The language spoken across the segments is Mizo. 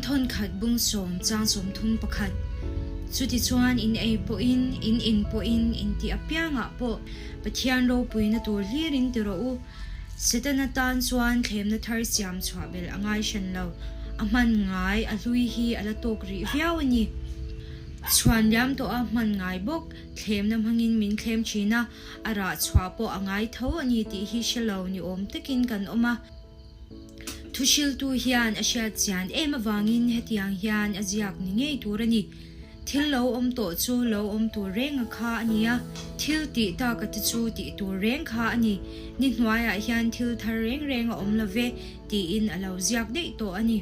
Thawn khat bung sawm chang 31. Chutichuan in ei pawhin, in in pawhin, in tih apiangah pawh Pathian ropuina tur hlirin ti rawh u. Setana tan chuan thlemna thar siam chhuah belh a ngai hran lo. A hman ngai a hlui hi a la tawk rih viau a ni. Chhuan liam tawh a hman ngai bawk, thlemna hmangin min thlem thin a, a rah chhuah pawh a ngai tho a ni tih hi hre lo ni awm takin kan awm a. Thuhriltu hian a hriat chian em avangin hetiang hian a ziak ni ngei tur a ni. Thil lo awm tawh chu lo awm tur reng a kha a ni a, thil tih tak a te chu tih tur reng kha a ni. Ni hnuaiah hian thil thar reng reng a awm lo ve, tiin a lo ziak daih tawh a ni.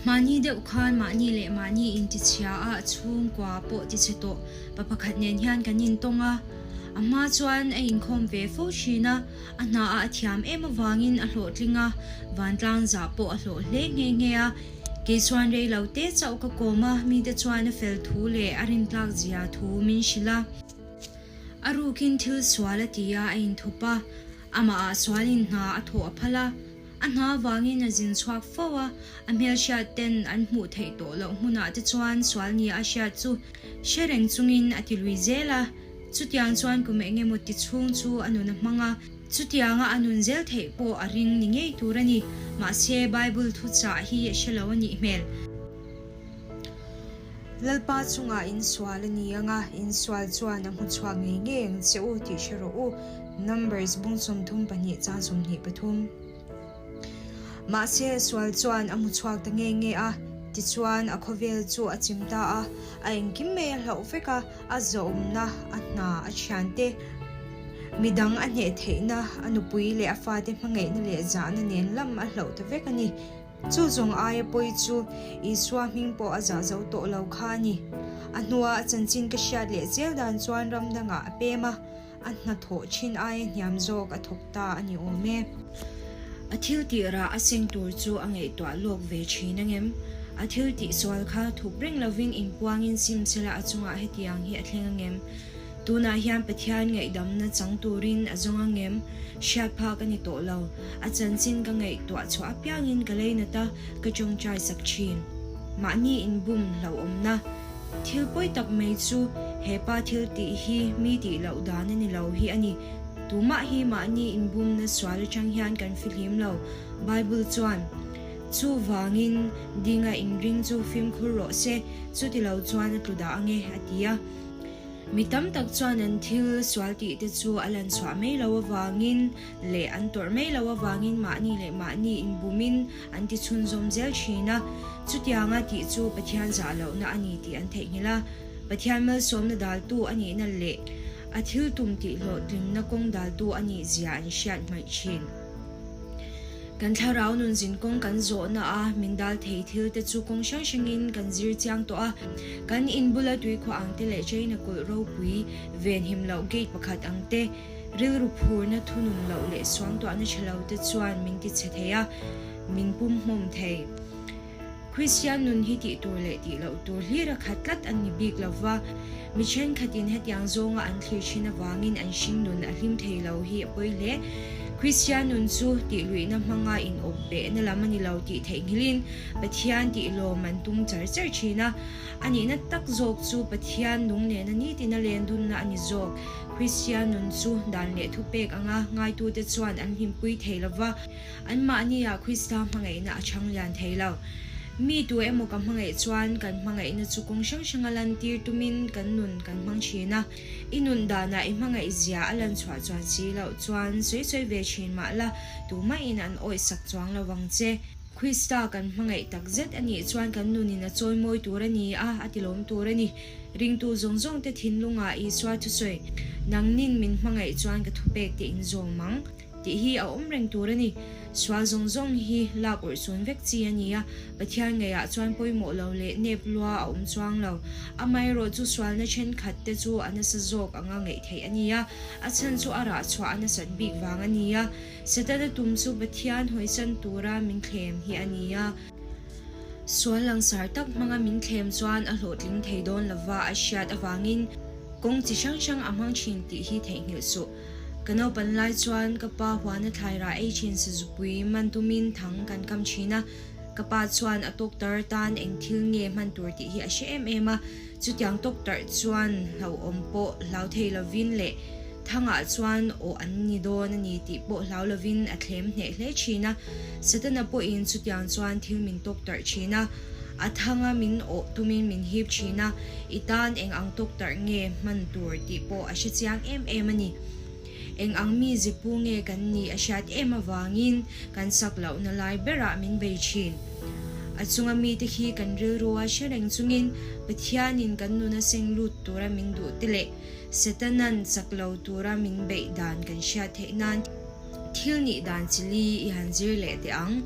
Mahni deuh khan mahni leh mahni intichhia a chhungkua pawh tichhe tawh pa pakhat nen hian kan intawng a. A hma chuan a inkhawm ve fo thin a. A hnaah a thiam em avangin a hlawhtling a, vantlang zah pawh a hlawh hle nghe nghe a. Kei chuan rei lo te chauh ka kawm a, mite chuan a fel thu leh a rintlak zia thu min hrilh a. A rukin thil sual a ti a, a inthup a, amahah sualin hna a thawh a phal a. A hna avangin a zin chhuak fo a, a hmelhriat ten an hmuh theih tawh loh hmunah te chuan sual nia a hriat chu hre reng chungin a ti lui zel a. Chutiang chuan kum eng emaw ti chhung chu a nun a hmang a, chutianga a nun zel theih pawh a ring ni ngei tur a ni. Mahse, Bible thuchah hi a hre lo a nih hmel. Lalpa chungah in sual a ni ang a, in sual chuan a hmu chhuak ngei ngei ang che u tih hre rawh u. Numbers bung 32 chang 23. Mahse, sual chuan a hmu chhuak ta nge nge a, tichuan a khawvel chu a chim ta a, a engkim mai a hlauh vek a, a zawhawmna, a hna, a thiante, midang a hneh theihna, a nupui leh a fate hmangaihna leh zahna nen lam a hlauh ta vek a ni. Chu zawng aia pawi chu Isua hming pawh a zah zo tawh lo kha a ni. A hnua a chanchin ka hriat leh zel dan chuan ram dangah a pem a, a hnathawh thin aia hniam zawk a thawk ta a ni awm e. A thil tih rah a seng tur chu a ngaihtuah lawk ve thin angem? A thil tih sual kha thup reng lovin inpuangin sim sela a chungah hetiang hi a thleng angem? Tunah hian Pathian ngaihdamna chang turin a zawng angem? Hriat phak a ni tawh lo. A chanchin ka ngaihtuah chhuah apiangin ka leinat a, ka tawngtai sak thin. Mahni inbum hlauhawmna. Thil pawi tak mai chu he pa thil tih hi mi tih loh dan a ni lo hi a ni. Tumah hi mahni inbumna sual atang hian kan fihlim lo. Bible chuan, Chuvangin dinga inring chu fimkhur rawh se, chuti lo chuan a tlu dah ange, a ti a. Mi tam tak chuan an thil sual tih te chu a lan chhuah mai lo avangin leh an tawrh mai lo avangin mahni leh mahni inbumin an ti chhunzawm zel thin a. Chutianga tih chu Pathian zah lohna a ni tih an theihnghilh a. Pathian malsawmna daltu a nihna leh a thil tum tih hlawhtlinna kawng daltu a nih zia an hriat hmaih thin. Kan thlarau nun zin kawng kan zawhna a min dal thei thil te chu kawng hrang hrangin kan zir chiang tawh a. Kan in bula tuikhuah ang te leh China kulh ropui venhim loh gate pakhat ang te, rilru phurna thunun loh leh suangtuahna tha lo te chuan min ti chhe thei a, min pumhmawm thei. Kristian nun hi tih tur leh tih loh tur hlir a khat tlat an ni bik lo va, mi thenkhatin hetiang zawnga an thlir thin avangin an hring nun a hlim thei lo hi a pawi hle. Kristian nun chu tih luihna hmanga inawp behna lam a ni lo tih theihnghilhin Pathian tih lawm an tum char char thin a. A nihna tak zawk chu Pathian nung nena nitina len dunna a ni zawk. Kristian nun chu dan leh thupek anga ngaitute chuan an hlimpui thei lo va. Anmahniah Krista hmangaihna a chhang lian thei lo. Mi tu emaw ka hmangaih chuan kan hmangaihna chu kawng hrang hranga lantir tumin kan nun kan hmang thin a. I nun danah i hmangaih zia a lan chhuah chuan si loh chuan sawi sawi ve thin mah la, tumahin an awih sak chuang lo vang che. Krista kan hmangaih tak zet a nih chuan kan nunin a chawimawi tur a ni a, a tilawm tur a ni. Ringtu zawng zawngte thinlungah Isua thusawi, Nangnin min hmangaih chuan ka thupek te in zawm ang. Tih hi a awm reng tur a ni. Sual zawng zawng hi lak urh chun vek chi a ni a, Pathian ngaihah chuan pawimawh lo leh nep lua a awm chuang lo. Amaherawh chu sualna thenkhat te chu a nasa zawk anga ngaih theih a ni a, a chhan chu a rah chhuah a nasat bik vang a ni a. Setana tum chu Pathian hawisan tura min thlem hi a ni a. Sual langsar tak hmanga min thlem chuan a hlawhtling thei dawn lova a hriat avangin kawng chi hrang hrang a hmang thin tih hi theihnghilh suh. Ka naupan lai chuan ka pa huana thlai rah ei thin sazupui man tumin thang kan kam thin a. Ka pa chuan a tawktar tan eng thil nge hman tur tih hi a hre em em a, chutiang tawktarh chuan hlauhawm pawh hlau thei lovin leh thangah chuan aw an ni dawn a ni tih pawh hlau lovin a thlem hneh hle thin a. Setana pawhin chutiang chuan thil min tawktarh thin a, a thanga min awh tumin min hip thin a, i tan eng ang tawktarh nge hman tur tih pawh a hre chiang em em a ni. Eng ang mi zipu nge kan nih a hriat em avangin kan sak lohna lai berah min bei thin. A chunga mite khi kan rilrua hre reng chungin Pathianin kan nuna seng lut tura min duh te leh Setana'n chak lo tura min beih dan kan hriat theih nan thil nih dan chi li i han zir leh teh ang.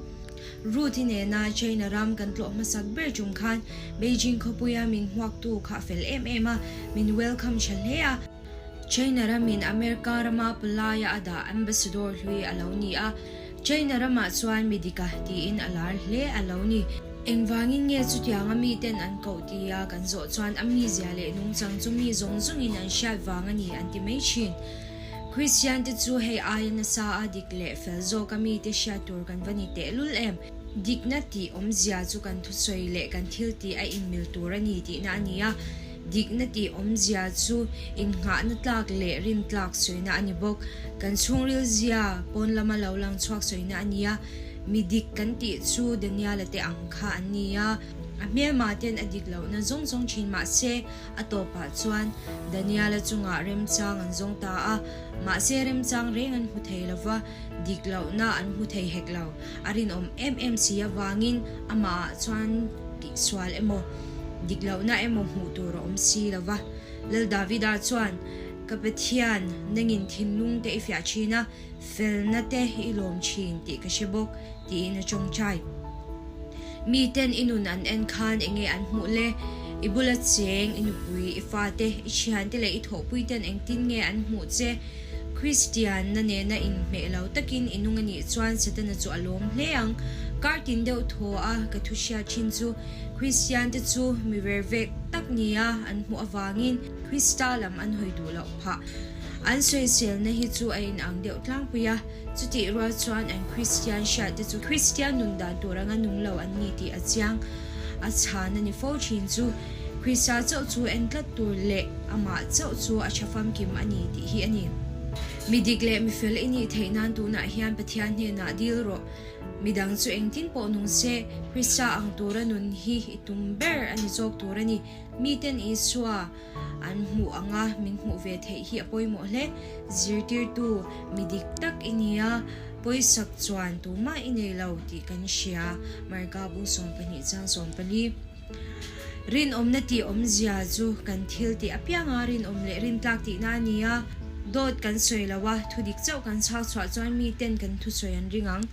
Ruth-i nena China ram kan tlawh hmasak ber tum khan Beijing khawpuia min hmuaktu kha a fel em em a, min welcome tha hle a. China ramin America rama palaia a dah ambassador hlui a lo ni a, China ramah chuan mi dika tiin a lar hle a lo ni. Engvangin nge chutianga miten an koh tia kan zawh chuan a mizia leh nungchang chu mi zawng zawngin an hriat vang a ni an ti mai thin. Kristian te chu hei aia nasa a dik leh fel zawka mite hriat tur kan va ni tehlul em? Dikna tih awmzia chu kan thusawi leh kan thiltih a inmil tur a ni tihna a ni a. Dikna tih awmzia chu innghahna tlak leh rintlak sawina a ni bawk. Kan chhungril zia pawn lama lo lang chhuak sawina a ni a, mi dik kan tih chu Daniela te ang kha an ni a. A hmelma ten a dik lohna zawng zawng thin mah se, a tawpah chuan Daniela chungah remchang an zawng ta a, mahse remchang reng an hmu thei lova, dik lohna an hmu thei hek lo. A rinawm em em si avangin amahah chuan tihsual emaw, Dik lohna emaw hmuh tur a awm si lo va. Lal Davida chuan, Ka Pathian, nangin thinlung te i fiah thin a, felna te i lawm thin tih ka hre bawk, tiin a tawngtai. Miten i nun an en khan enge an hmuh le? I bula cheng, i nupui, i fate, i thiante leh i thawhpuiten engtin nge an hmuh che? Kristianna nena inhmeh lo takin i nung a nih chuan Setana chu a lawm hle ang. Kar tin deuh thaw a ka thu hriat thin chu Kristiante chu mi vervek tak nia an hmuh avangin Krista lam an hawi duh loh phah. An sawiselna hi chu a inang deuh tlangpui a, chutih rual chuan an Kristian hriatte chu Kristian nun dan tur anga nung lo an ni tih a chiang. A chhan a ni fo thin chu Krista chauh chu en tlat tur leh amah chauh chu a tha famkim a ni tih hi a ni. Mi dik leh mi fel i nih theih nan tunah hian Pathian hnenah dil rawh. Midang chu engtin pawh nung se, Krista ang tura nun hi i tum ber a ni zawk tur a ni. Miten Isua an hmuh anga min hmuh ve theih hi a pawimawh hle. Zirtirtu mi dik tak i ni a, pawisak chuan tumah i nei lo tih kan hria, Marka bung 12 chang 14. Rinawmna tih awmzia chu kan thil tih apianga rinawm leh rintlak tihna a ni a, dawt kan sawi lo a, thudik chauh kan chhak chhuah chuan miten kan thusawi an ring ang.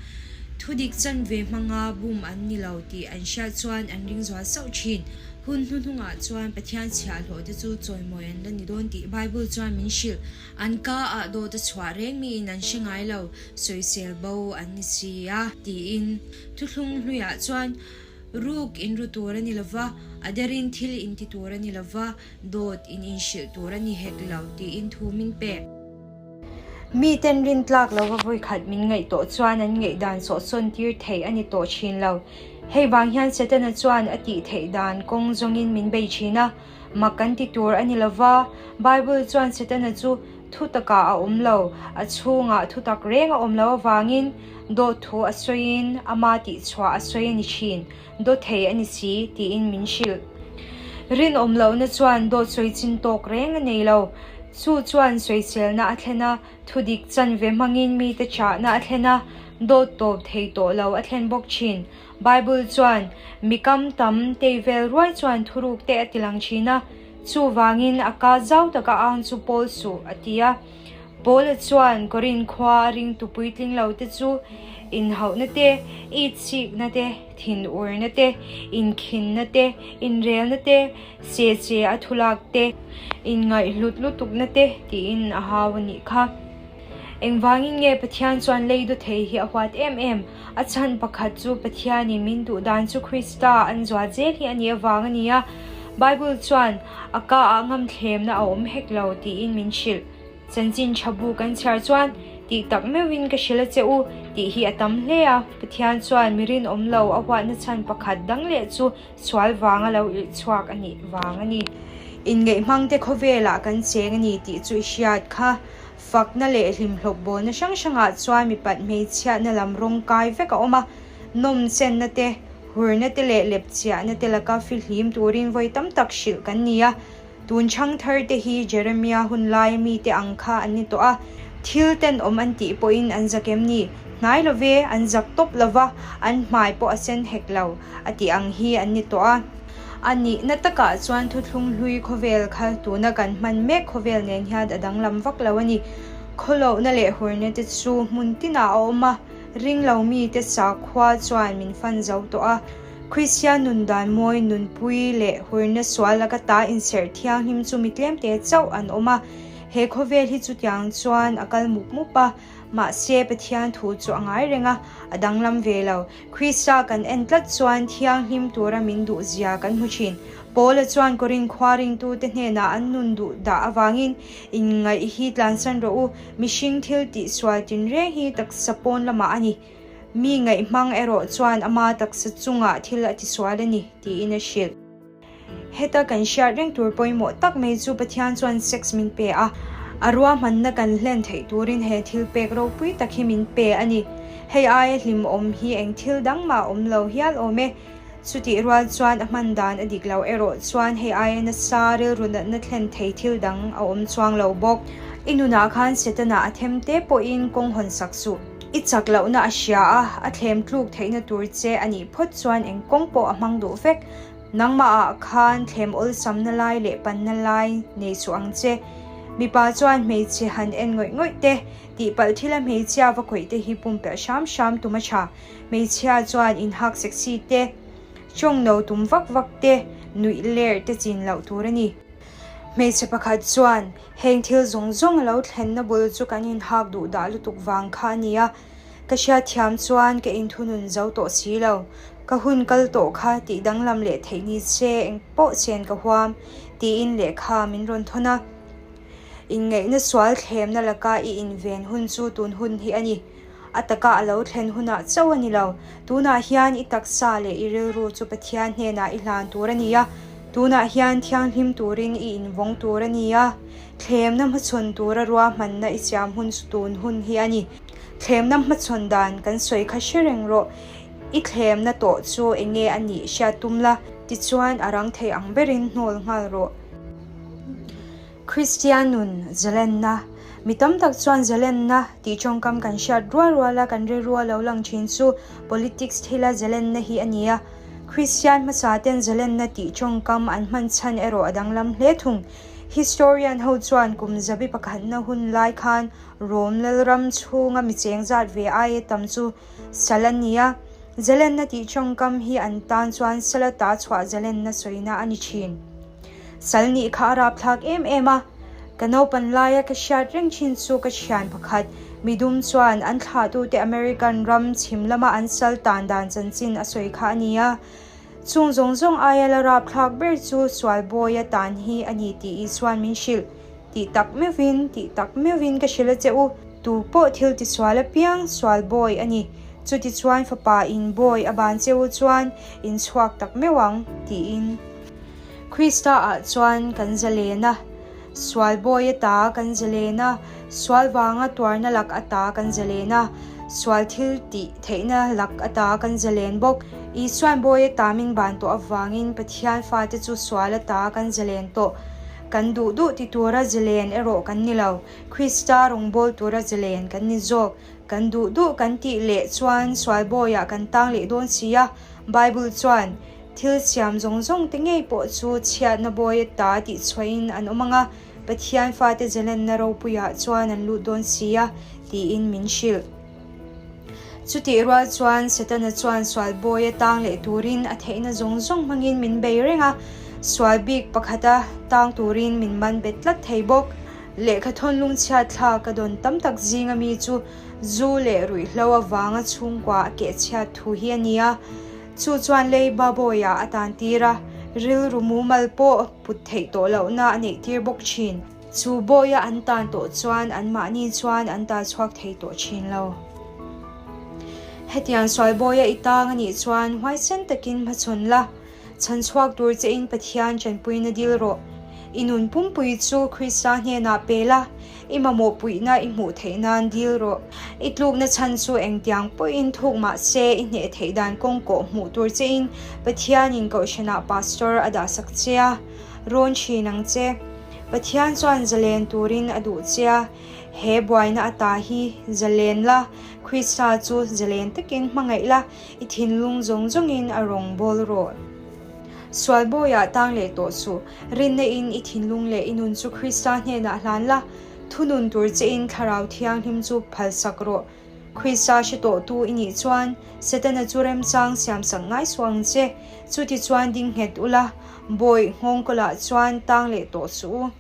Thudik chanve hmanga bum an ni lo tih an hriat chuan an ring zual sauh thin. Hun hnuhnungah chuan Pathian chhiahhlawh te chu chawimawi an la ni dawn tih Bible chuan min hrilh. An ka ah dawt a chhuah reng miin an hre ngai lo, sawisel bo an ni si a, tiin. Thuthlung hluiah chuan. Ruk in ru tur a ni lova, a derin thil in ti tur a ni lova, dawt in inhrilh tur a ni hek lo tiin thu min pek. Miten rin tlak lova vawikhat min ngaih tawh chuan an ngaihdan sawhsawn tir theih a ni tawh thin lo. Hei vang hian Setana chuan a tih theih dan kawng zawngin min bei thin a, mak kan ti tur a ni lova, Bible chuan Setana chu thutakah a awm lo, a chhungah thutak reng a awm lo avangin dawt thu a sawiin ama tihchhuah a sawi a ni thin, dawt thei a ni si tiin min hrilh. Rinawm lohna chuan dawt sawi chin tawk reng a nei lo, chu chuan sawiselna a thlen a, thudik chanve hmangin mite chahna a thlen a, dawt tawp thei tawh lo a thlen bawk thin. Bible chuan mi kam tam tei vel ruai chuan thuruk te a tilang thin a, chuvangin a ka zau taka ang chu pawl suh a ti a. Paula chuan Korinth khua a ringtu puitling lo te chu inhauhna te, itsikna te, thinurna te, inkhinna te, inrelna te, che che a thulak te, inngaihhlut lutukna te tiin a hau a nih kha. Engvangin nge Pathian chuan lei dawthei hi a huat em em? A chhan pakhat chu Pathianin min duh dan chu Krista an zual zel hi a nih avang a ni a. Bible chuan, A ka ah ngamthlemna a awm hek lo tiin min hrilh. Chanchin tha bu kan chhiar chuan. Tih tak meuhin ka hrilh a che u, tih hi a tam hle a. Pathian chuan mi rinawm lo a huatna chhan pakhat dang leh chu sual vanga lo irh chhuak a nih vang a ni. Inngeihmangte khawvelah kan cheng a ni tih chu i hriat kha. Fakna leh hlimhlawp bawlna hrang hrangah chuan mipat hmeichhiatna lam rawng kai vek a awm a, nawmchenna te, hurna te leh lepchiahna te laka fihlim turin vawi tam tak hrilh kan ni a. Tun chhang thar te hi Jeremia hun laia mite ang kha an ni tawh a, thil tenawm an tih pawhin an zak em ni? Hnai lo ve, an zak tawp lo va, an hmai pawh a sen hek lo, a tih ang hi an ni tawh a. A nihna takah chuan thuthlung hlui khawvel kha tuna kan hman mek khawvel nen hian a danglam vak lo a ni. Khawlohna leh hurna te chu hmun tinah a awm a, ringlo mite sakhua chuan min fan zo tawh a. Kristian nun dan mawi nunpui leh hurna sual laka ta inserh thianghlim chu mi tlemte chauh an awm a. He khawvel hi chutiang chuan a kal mup mup a, mahse Pathian thu chu a ngai reng a, a danglam ve lo. Krista kan en tlat chuan thianghlim tura min duh zia kan hmu thin. Paula chuan Korinth khua ringtute hnenah an nun duh dah avangin, Inngaih hi tlansan rawh u, mihring thil tihsual tinreng hi taksa pawn lamah a ni. Mi ngaihhmang erawh chuan ama taksa chungah thil a tisual a ni, tiin a hrilh. Heta kan hriat reng tur pawimawh tak mai chu Pathian chuan sex min pe a, a ruahmanna kan hlen theih turin he thil pek ropui tak hi min pe a ni. Hei aia hlimawm hi eng thil dang mah awm lo hial awm e. Chutih rual chuan a hman dan a dik lo erawh chuan hei aia nasa rilru natna thlen thei thil dang a awm chuang lo bawk. I nunah khan Setana a them te pawhin kawng hawn sak suh. I chak lohna a hria a, a thlem tluk theihna tur che a nih phawt chuan eng kawng pawh a hmang duh vek. Nangmahah khan thlem awlsamna lai leh panna lai nei suh ang che. Mipa chuan hmeichhe han en ngawih ngawih te, tihpalh thila hmeichhia va khawih te hi pumpelh hram hram tum a tha. Hmeichhia chuan inhak sexy te, tawng no tum vak vak te, nuih ler te chin loh tur a ni. Hmeichhe pakhat chuan, Heng thil zawng zawng a lo thlenna bul chu kan inhak duh dah lutuk vang kha a ni a, ka hriatthiam chuan ka inthunun zo tawh si lo. Ka hun kal tawh kha tih danglam leh theih ni che eng pawh chen ka huam, tiin lehkha min rawn thawn a. Inngaihna sual thlemna laka i inven hun chu tun hun hi a ni. A taka a lo thlen hunah chauh a ni lo. Tunah hian i taksa leh i rilru chu Pathian hnenah i hlan tur a ni a. Tunah hian thianghlim turin i invawng tur a ni a. Thlemna hmachhawn tura ruahmanna i siam hun chu tun hun hi a ni. Thlemna hmachhawn dan kan sawi kha hre reng rawh. I thlemna tawh chu eng nge a nih hriat tum la, tichuan a rang thei ang berin hnawl nghal rawh. Kristian nun zalenna, Mi tam tak chuan zalenna tih tawngkam kan hriat rual ruala kan rilru a lo lang thin chu politics thila zalenna hi a ni a. Kristian hmasa ten zalenna tih tawngkam an hman chhan erawh a danglam hle thung. Historian ho chuan kum zabi pakhatna hun lai khan Rom lalram chhunga mi cheng zat ve aia tam chu sal a ni a. Zalenna tih tawngkam hi an tan chuan sala ta chhuah zalenna sawina a ni thin. Sal nih kha a rapthlak em em a, ka naupan laia ka hriat reng thin chu ka thian pakhat midum chuan an thlahtute American ram chhim lama an sal tan dan chanchin a sawi kha a ni a. Chung zawng zawng aia la rapthlak ber chu sual bawia tan hi a ni tih Isuan min hrilh. Tih tak meuhvin, tih tak meuhvin ka hrilh a che u. Tu pawh thil tisual apiang sual bawi a ni. Chutichuan fapa in bawi a ban che u chuan in chhuak tak meuh ang, tiin. Krista ah chuan kan zalen a, sual bawi ata kan zalen a, sual vanga tuarna lak ata kan zalen a, sual thil tih theihna lak ata kan zalen bawk. Isuan bawi ata min ban tawh avangin Pathian fate chu sual ata kan zalen tawh. Kan duh duh ti tura zalen erawh kan ni lo. Krista rawngbâwl tura zalen kan ni zawk. Kan duh duh kan tih leh chuan sual bawiah kan tang leh dawn si a. Bible chuan, Thil siam zawng zawng te ngei pawh chu chhiatna bawi ata tih chhuahin an awm ang a, Pathian fate zalenna ropuiah chuan an lut dawn si a, tiin min hrilh. Chutih rual chuan Setana chuan sual bawi atang leh turin a theihna zawng zawng hmangin min bei reng a, sual bik pakhata tang turin min man bet tlat thei bawk. Lehkha thawn lungchhiat thla ka dawn tam tak zinga mi chu zu leh ruihhlo avanga chhungkua a kehchhiat thu hi a ni a. Chu chuan leiba bawiah a tan tir a, rilru mumal pawh put theih tawh lohna a neih tir bawk thin. Chu bawia an tan tawh chuan anmahni chuan an tal chhuak thei tawh thin lo. Hetiang sual bawia i tang a nih chuan huaisen takin hmachhawn la, chhan chhuak tur chein Pathian tanpuina dil rawh. I nun pumpui chu Krista hnenah pe la, i mamawh puihna i hmuh theih nan dil rawh. I tlukna chhan chu engtiang pawhin thuk mah se i hneh theih dan kawng kawh hmuh tur chein Pathianin Kohhranah Pastor a dahsak che a, rawn thin ang che. Pathian chuan zalen turin a duh che a, he buaina ata hi zalen la, Krista chu zalen takin hmangaih la, i thinlung zawng zawngin a rawn bawl rawh. Sual bawiah tang leh tawh suh, rinna in i thinlung leh i nun chu Krista hnenah hlan la, thunun tur che in Thlarau Thianghlim chu phalsak rawh. Krista hre tawhtu i nih chuan Setana chu remchang siamsak ngai suh ang che, chuti chuan ding nghet ula, bawi nghawngkawlah chuan tang leh tawh suh u.